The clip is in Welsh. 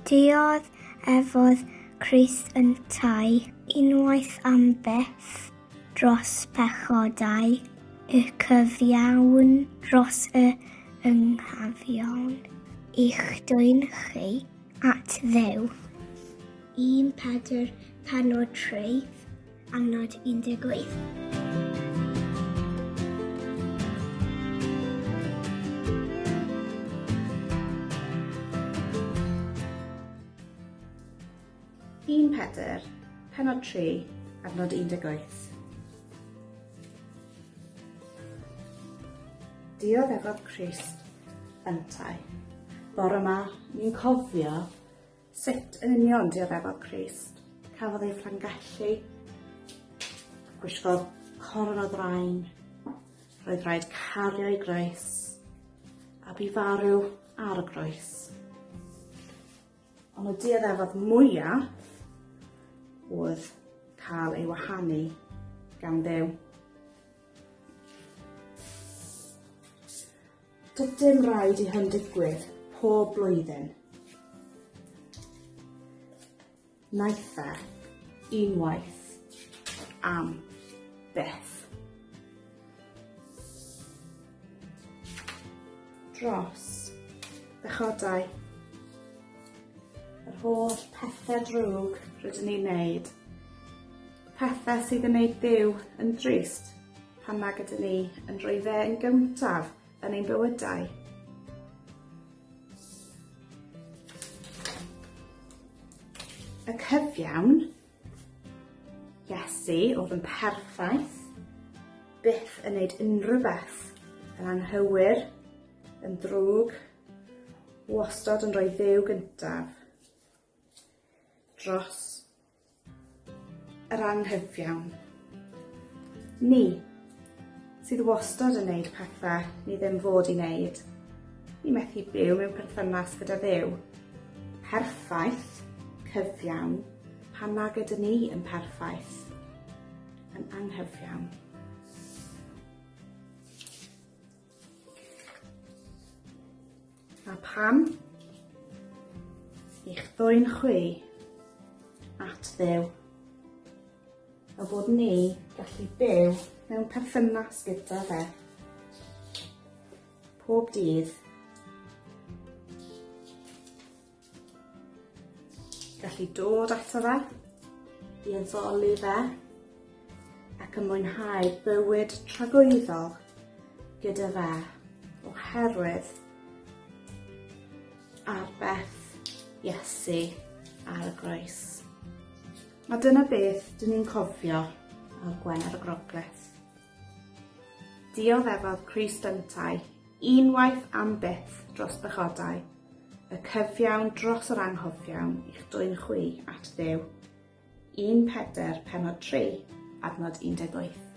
Diodd efodd Crist yntau unwaith am byth dros pechodau, y cyfiawn dros y ynghafion, i'ch dwyn chi at Dduw. 1 Pedr pennod 3, adnod 18. Un Pedr, pennod 3, adnod 18. Dioddefodd Crist yntau. Bore yma, ni'n cofio Sut yn union dioddefodd Crist? Cafodd ei fflangellu, gwisgodd coron o ddrain, roedd rhaid cario ei groes, a bu farw ar y groes. Ond y dioddefodd mwyaf oedd cael ei wahanu gan Dduw. Doedd dim rhaid i hyn digwydd pob blwyddyn. Wnaeth e unwaith am byth. Dros bechodau. Yr holl pethau drwg rydyn ni'n neud. Pethau sydd yn neud Duw yn drist. pan nag ydyn ni yn rhoi fe yn gyntaf yn ein bywydau. Y cyfiawn, Iesu oedd yn perffaith, byth yn neud unrhyw beth yn anghywir, yn ddrwg, wastad yn rhoi Dduw gyntaf dros yr anghyfiawn. Ni, sydd wastad yn neud pethau ni ddim fod i neud. Ni methu byw mewn perthynas gyda Dduw. Perffaith, cyfiawn, pan nag ydyn ni yn perffaith, yn anghyfiawn. A pam? I'ch ddwyn chwi at Dduw. Fel bod ni gallu byw mewn perthynas gyda fe. Pob dydd. Gallu dod ato fe, i addoli fe, ac yn mwynhau bywyd tragwyddol gyda fe oherwydd arbeth Iesu ar y groes. A dyna beth dyn ni'n cofio ar Gwener y Groglith. Dioddefodd Crist yntau unwaith am byth dros bechodau, y cyfiawn dros yr anghofiawn i'ch dwyn chwi at Dduw. 1 Pedr pennod 3, adnod 18.